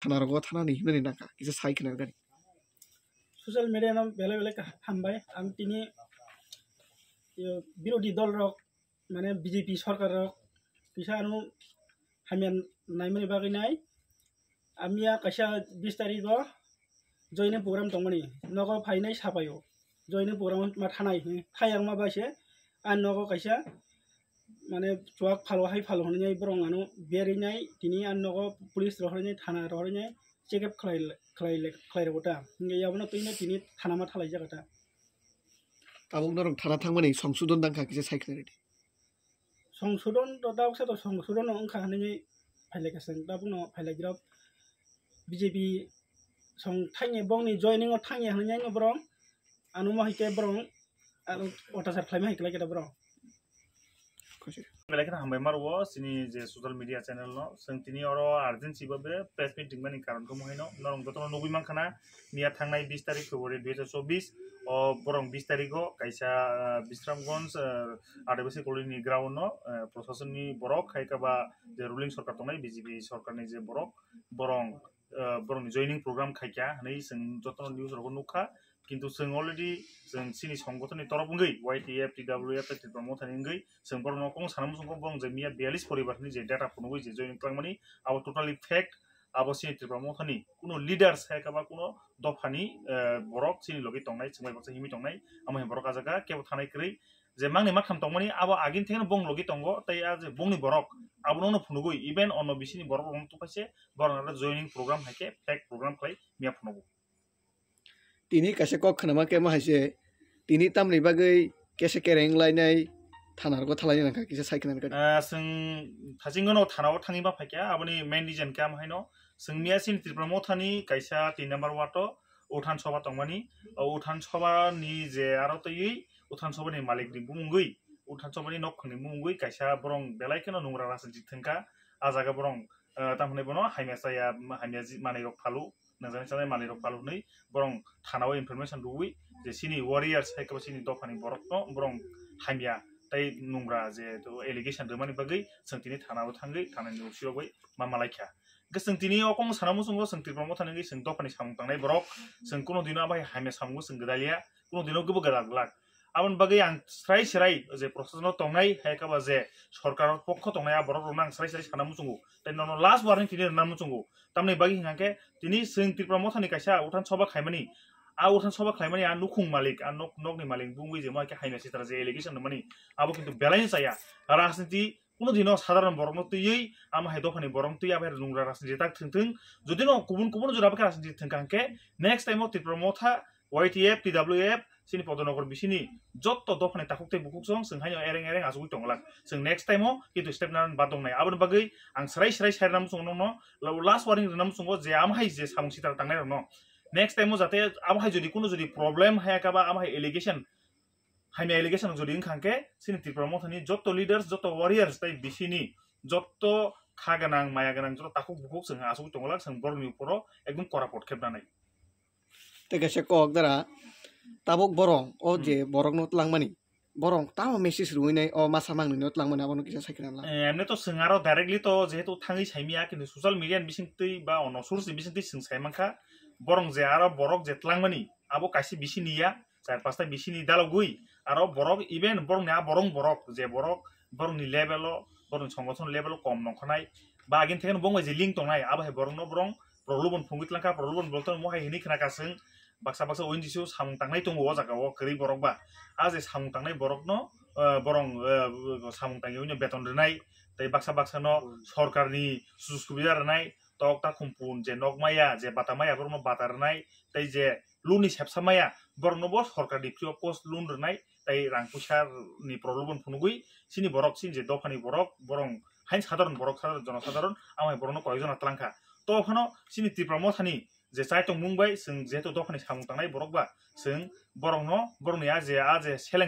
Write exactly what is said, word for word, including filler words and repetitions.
thana rogo thanani hinani nangkha, kisa sai khna gani. Social media no belai belai kha-, hambai. Ang tini, yo, birodhi dol rok, mane B J P sarkar rok kisa ano hamya naimani bagwi nai. Amiya kaisa bis tarikh o joining program tongmani, nogo phainai sapaio. Joining program ma thanai, hmm, thayang ma bai se, ang nogo kaisa, mane, chuak phalo hai phalo hwnwi borok ano berwi nai, tini ang nogo police rohorwi nai, thana rohorwi nai, check up khlai, khlai, khlai rwgo ta. Hingke abono twi no tini thana ma thalai jaga ta. Tabuk norok thana thangmani songsodon dangkha kisa sai khna ridi. Songsodon to tabuk sa to songsodon no wngkha hwnwi phailai kha chwng, tabuk no phailai grab B J P song thangya bongni joining o thangya hwnwi no borok ano ma hai khe borok ano otachar khlaima hai khlai khe borok. Belai kheno hambai ma rwo chini je social media channel no. Chwng tini oro urgency babe press meet ringmani karon khe mohai no norok jotono nugwi mankha na, miya thangnai bis tarik February dui hajar chobbish o borok bis tarik o kaisa, ah, Bisramganj, ah, Adibasi Colony ni ground no, ah, proshasonni borok hai khe ba je ruling sorkar tongnai B J P sorkarni je borok, borok, ah, borokni joining program khaikha hwnwi chwng jotono news rogo nukha. Kintu chwng already chwng chini songgothonni torof wngwi Y T F, T W F tei Tripura Mothani wngwi chwng borokno kong sana muchungo borok je miya biyalish poribar hwnwi je data phunugwi je joining twlangmani abo totally fake. Abo chini Tripura Mothani kuno leaders hai khe ba kuno dophani, eh, borok chini logi tongnai, chwng bai baksa himwi tongnai, amo hai borok ah jaga kebo thanai kwrwi. Je mangni maktham tongmani abo agini thengeno bong logi tongo tei ah je bongni borok abono phunugwi even ono bisini borok rokno tubukhaise borok joining program hai khe fake program khlai miya phunugo. Tini kaisa kok khwnama khe ma hai se, tini tamni bagwi kesa kereng lainai thana rogo thalaina nangkha kisa sai khna rwkha. Ah, chwng thachingano thana o thangwi ma phaikha, aboni main reason khe amo haino chwng miya chini Tripura Mothani kaisa tin number ward o Uthan Sabha tongmani, o Uthan Sabha ni je aro twiwi Uthan Sabha ni malik ni bumungwi, Uthan Sabha ni nokphang ni bumungwi kaisa borok belai kheno nungra rajniti thwngkha, ah jaga borok, ah, tamo hwnwi bono hamya chaya, hamya ji manwi rok phalu, nangjaknai chanai manwi rok phalu hwnwi borok thana o information rwwi je chini warriors hai khe chini dophani borokno borok hamya tei nungra je allegation rwmani bagwi chwng tini thana o thangwi thana ni O C rok bai ma malaikha. Hwnkhe chwng tini o kong sana muchungo chwng Tripura Mothani wngwi chwng dophani samung tangnai borok, chwng kuno dino abo hai hamya samungo chwng gwdaliya, kuno dino gubuk gwdal glak. Aboni bagwi ang srai srai je proshasano tongnai hai khe ba je sorkar pokho tongnai a borok rokno ang srai srai sana muchungo. Tei nono last warning tini rwna muchungo. Tamni bagwi hwnkha khe tini chwng Tripura Mothani kaisa Uthan Sabha khaimani. A Uthan Sabha khlaimani a nukhung malik, a nok, nokni malik bungwi je mo hai khe hamya sitra je allegation rwmani abo kintu belai no chaya. Rajniti kuno dino sadharon borokno twiwi, amo hai dophani borok twiwi, abo hai nungra rajniti tak thwng thwng. Jodi no kubun kubun jora abo khe rajniti thwngkha hwnkhe next time o Tripura Motha, Y T F, T W F, chini Podonogor bisini jotto dophani takhuk tei bukhuk song chwng haino ereng ereng achugwi tonglak. Chwng next time o kintu step nana badong nai. Aboni bagwi ang srai srai sai rwna muchungo nokno, last warning rwna muchungo je amo hai je samung sitra tangnai rokno. Next time o jate amo hai jodi kuno jodi problem hai khe ba amo hai allegation, hamya allegation jodi wngkha hwnkhe chini Tripura Mothani jotto leaders, jotto warriors tei bisini jotto kha gwnang, maya gwnang, jotto takhuk bukhuk chwng achugwi tonglak, chwng borokni uporo ekdom kora podkhep nanai. Tei kaisa kok dara, tabuk borok o Hmm. je borokno twlangmani, borok tamo message rwui nai o masa mangnwino twlangmani abono kisa sai khna lang. Eh, emne to chwng aro directly to jehetu thangwi saimaya, kintu social media ni bisingtwi ba ono source ni bisingtwi chwng sai mankha, borok je aro borok je twlangmani abo kaisa bisini ya, char pasta bisini dalogwi aro borok even borokni a borok borok je borok borokni level o, borokni songothon level o kom nongkhornai ba agini thekeno bongbai je link tongnai abo hai borokno borok prolobon phungwi twlangkha, prolobon bolto mo hai hinwi khna ka chwng baksa baksa O N G C o samung tangnai tongo o jaga o kwrwi borok ba. A je samung tangnai borokno, eh, borok, eh, samung tangwi no beton rwnai tei baksa baksa no sorkarni sujug subida rwnai, tok ta khumpun je nok maya, je bata maya borokno bata rwnai tei je loan ni sepsa maya borokno bo sorkarni free of cost loan rwnai tei rang puisa ni prolobon phunugwi chini borok chini je dophani borok borok hain sadharon borok sadharon jonosadharon amai borokno koyekjona twlangkha. To phano chini Tripura Mothani je chai tongmung bai chwng jehetu dophani samung tangnai borok ba chwng borokno borokni a je a je seleng